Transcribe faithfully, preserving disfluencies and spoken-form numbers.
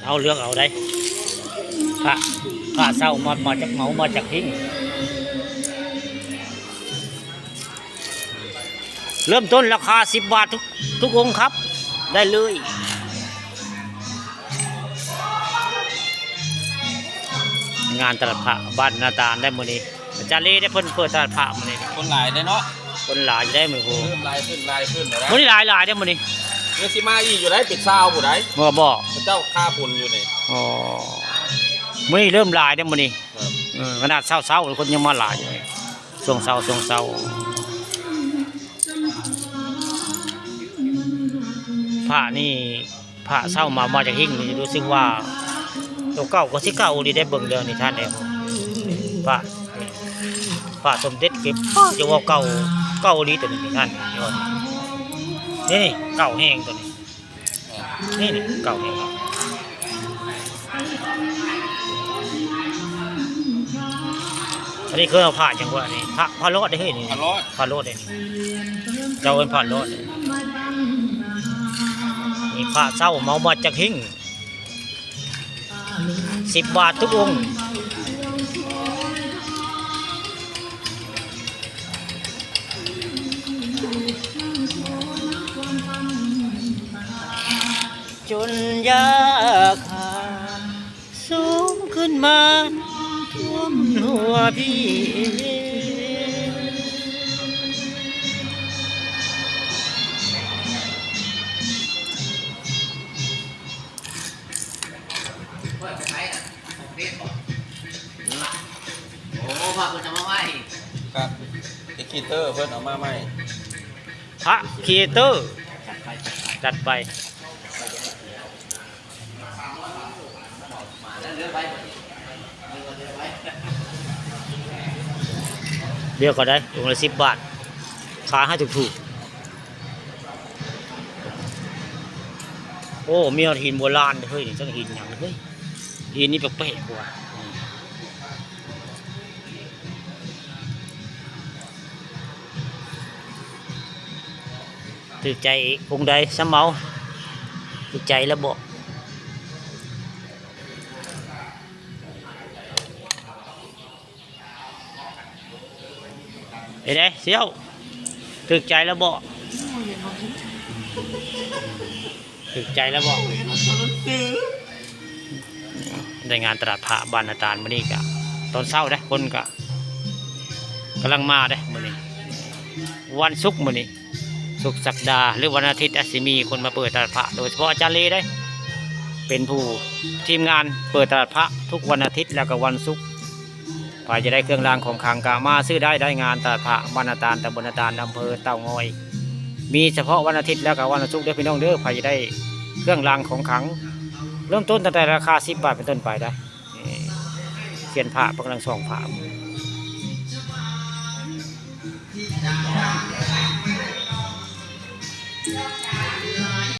เอาเลือกเอาได้ พระ พระเช่ามา มาจากเหมา มาจากหิ้ง เริ่มต้นราคาสิบบาททุก ทุกองค์ครับ ได้เลย งานตลาดพระบ้านนาตาลได้มื้อนี้ อาจารย์ลีได้เพิ่นเปิดตลาดพระมื้อนี้ คนหลายเด้เนาะ คนหลายอยู่ได้มื้อนี้ เริ่มหลายขึ้น หลายขึ้นแล้วนะ มื้อนี้หลายหลายได้มื้อนี้ ยังสิมาอีกอยู่ได้ เป็นซาวผู้ใด บ่ บ่ พระเจ้าข้าผลอยู่นี่ อ๋อ มื้อนี้เริ่มหลายได้มื้อนี้ ครับ เออ ขนาดเช้าๆ คนยังมาหลายอยู่เลย ช่วงเช้า ช่วงเช้า พระนี่ พระเช่ามา มาจากหิ้งนี่รู้สึกว่า ตัวเก่าก็สิเก่าดีได้เบิ่งเดียวนี่ท่านเอง พระ พระสมเด็จเก็บ จะว่าเก่า เก่าดีตัวนี้ท่าน นี่ นี่เก่าแฮงตัวนี้ นี่ นี่เก่าแฮง อันนี้คือเอาพระจังหวะนี่ พระ พระรอดเด้อเฮ้ยนี่ พระรอด พระรอดเด้อนี่ เจ้าเอิ้นพระรอดเด้อ นี่พระเช่าเหมามาจากหิ้ง สิบบาททุกองค์ จนยาขาสูงขึ้นมาท่วมหัวพี่ โอ้ พระเพิ่นเอามาไว้ ครับ เอ็กคิเตอร์เพิ่นเอามาใหม่ พระครีเอเตอร์ จัดไป เดี๋ยวก็ได้ องค์ละสิบบาท ขายให้ถูกๆ โอ้ มีหินโบราณเฮ้ย นี่จังหินหยังเฮ้ย หินนี่แปลกๆว่ะ ถืกใจองค์ใด สำเมา ถืกใจแล้วบ่ เห็นไหมเสี่ยว ถืกใจแล้วบ่ ถืกใจแล้วบ่ ได้งานตลาดพระบ้านนาตาลมื้อนี้กะ ตอนเช้าเด้ คนกะกำลังมาเด้มื้อนี้ วันศุกร์มื้อนี้ ศุกร์ศักดา หรือวันอาทิตย์อาจสิมีคนมาเปิดตลาดพระ โดยเฉพาะอาจารย์ลีเด้ เป็นผู้ทีมงานเปิดตลาดพระทุกวันอาทิตย์แล้วก็วันศุกร์ ใผจะได้เครื่องรางของขลังก็มาซื้อได้ ได้งานตลาดพระบ้านนาตาล ตำบลนาตาล อำเภอเต่างอย มีเฉพาะวันอาทิตย์แล้วก็วันศุกร์เด้อพี่น้องเด้อ ใผจะได้เครื่องรางของขลัง เริ่มต้นตั้งแต่ราคาสิบบาทเป็นต้นไปได้ นี่ เซียนพระกำลังส่องพระ